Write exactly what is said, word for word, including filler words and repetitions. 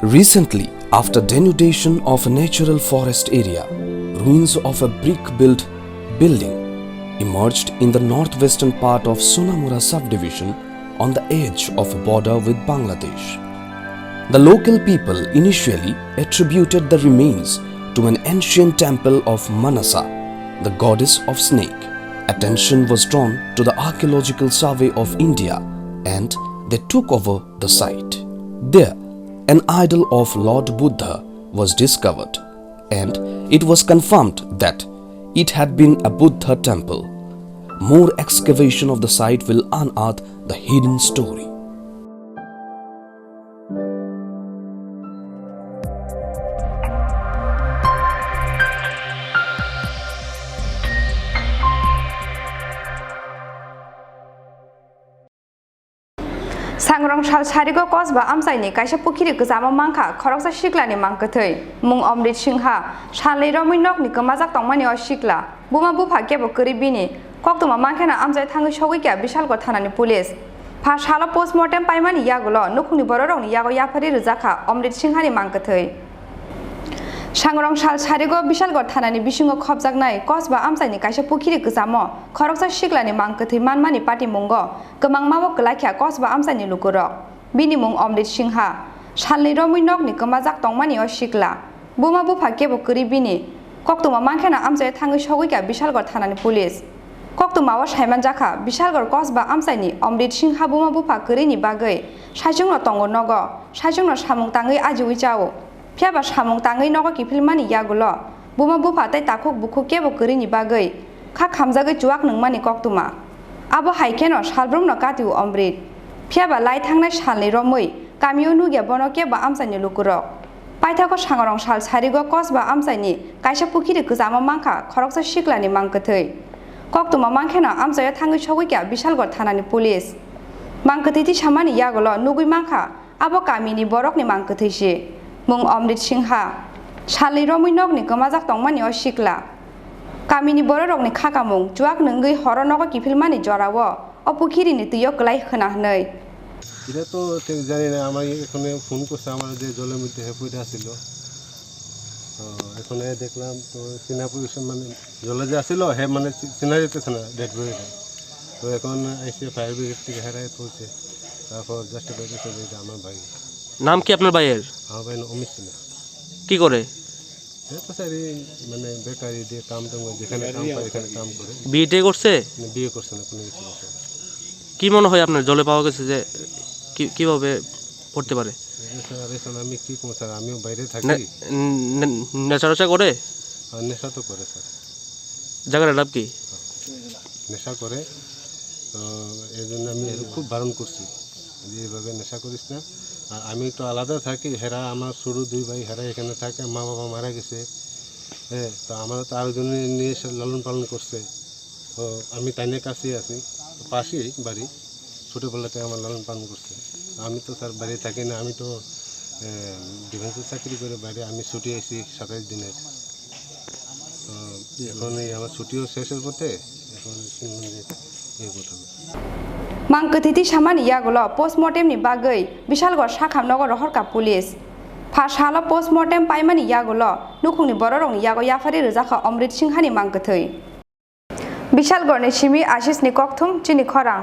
Recently, after denudation of a natural forest area, ruins of a brick-built building emerged in the northwestern part of Sonamura subdivision on the edge of a border with Bangladesh. The local people initially attributed the remains to an ancient temple of Manasa, the goddess of snake. Attention was drawn to the Archaeological Survey of India and they took over the site. There, an idol of Lord Buddha was discovered, and it was confirmed that it had been a Buddha temple. More excavation of the site will unearth the hidden story. Sangrong sal sarigo kosba amchaini kaisa pukhiri kwchamo mankha khoroksa siklani mang kwthwi. Mung Omrit Singha, salni romwi nokni kwmajak tongmani o sikla. Buma bupha kebo kwrwi bini. Koktwma mankheno amchai thangwi sogwi kha Bishalgarh thanani police. Pha salo postmortem paimani yagulo nukhungni bororokni yago yapharwi rwjakha Omrit Singhani mang kwthwi. Sangrong sal sarigo Bishalgarh thanani bisingo khopjaknai kosba amchaini kaisa pukhiri kwchamo khoroksa siklani mang kwthwi manmani patimungo kwmangmabo kwlaikha kosba amchaini lukurok. Bini mung Omrit Singha. Salni romwi nokni kwmajak tongmani o sikla. Buma bupha kebo kwrwi bini. Koktwma mankheno amchaio thangwi sogwi kha Bishalgarh thanani police. Koktwmao saimanjakha Bishalgarh kosba amchaini Omrit Singha buma bupha kwrwini bagwi saichungno tongo nogo, saichungno samung tangwi ajiwi chao. Phiyaba samung tangwi nogo kiphilmani yagulo buma bupha tei takhuk bukhuk kebo kwrwini bagwi kha khamjagwi chuwak nungmani koktwma. Abo hai kheno salbrumno katio Omrit. Phiyaba lai thangnai salni romwi kamio nukya bono kebo amchaini lukurok. Paithago Sangrong sal sarigo kosba amchaini kaisa pukhiri kwchamo mankha khoroksa siklani mang kwthwi. Koktwma mankheno amchaio thangwi sogwi kha Bishalgarh thanani police. Mang kwthwi tisamani yagulo nugwi mankha abo kamini borokni mang kwthwi si. Mung Omrit Singha. Salni romwi nokni kwmajak tongmani o sikla. Kamini bororokni khakamung chuwak nungwi horo nogo kiphilmani jorao o pukhirini twio kwlai khwna hwnwi. এটা তো ঠিক জানি না, আমার এখানে ফোন করছে আমার যে জলের মধ্যে হে পড়ে আছিল। তো এখানে দেখলাম তো চিনা পরিচয় মানে জলে যে আছিল হে মানে চি-, চিনা যেতেছে না ডেড বডিটা। তো এখন এসে ফায়ার ব্রিগেড থেকে হেরাই তুলছে। তারপর জাস্ট দেখেছে যে এটা আমার ভাই। নাম কি আপনার ভাইয়ের? আমার ভাই নাম অমিত সিনহা। কি করে? এ তো স্যার এই মানে বেকারি দিয়ে কাম টাম করে, যেখানে কাম পায় এখানে কাম করে। বিয়ে টিয়ে করছে? না, বিয়ে করছে না, কোনো কিছু করছে না। কি মনে হয় আপনার জলে পাওয়া গেছে যে কি, কিভাবে পড়তে পারে? এটা স্যার এখন আমি কি করবো স্যার, আমিও বাইরে থাকি। নে-, নে-, নেশা টেশা করে? আর নেশা তো করে স্যার। জায়গাটার নাম কি? নেশা করে, তো এই জন্য আমি খুব বারণ করছি যে এইভাবে নেশা করিস না। আর আমি তো আলাদা থাকি, হেরা আমার ছোট দুই ভাই, হেরা এখানে থাকে, মা বাবা মারা গেছে। হ্যাঁ, তো আমরা তো আরেকজনে নিয়ে এসে লালন পালন করছে। তো আমি তাইনের কাছেই আছি, পাশেই বাড়ি, ছোটোবেলা থেকে আমার লালন পালন করছে। আমি তো স্যার বাড়ি থাকি না, আমি তো, এ, ডিফেন্সে চাকরি করে বাইরে, আমি ছুটি আইছি সাতাইশ দিনের। তো এখন এই আমার ছুটিও শেষের পথে, এখন শুনলাম যে ইয়ে করতে হবে। Mang kwthwi tisamani yagulo postmortem ni bagwi Bishalgarh sakham nogo rohorkha police. Pha salo postmortem paimani yagulo nukhungni bororokni yago yapharwi rwjakha Omrit Singhani mang kwthwi. Bishalgarhni simi Ashish ni kokthum chini khorang.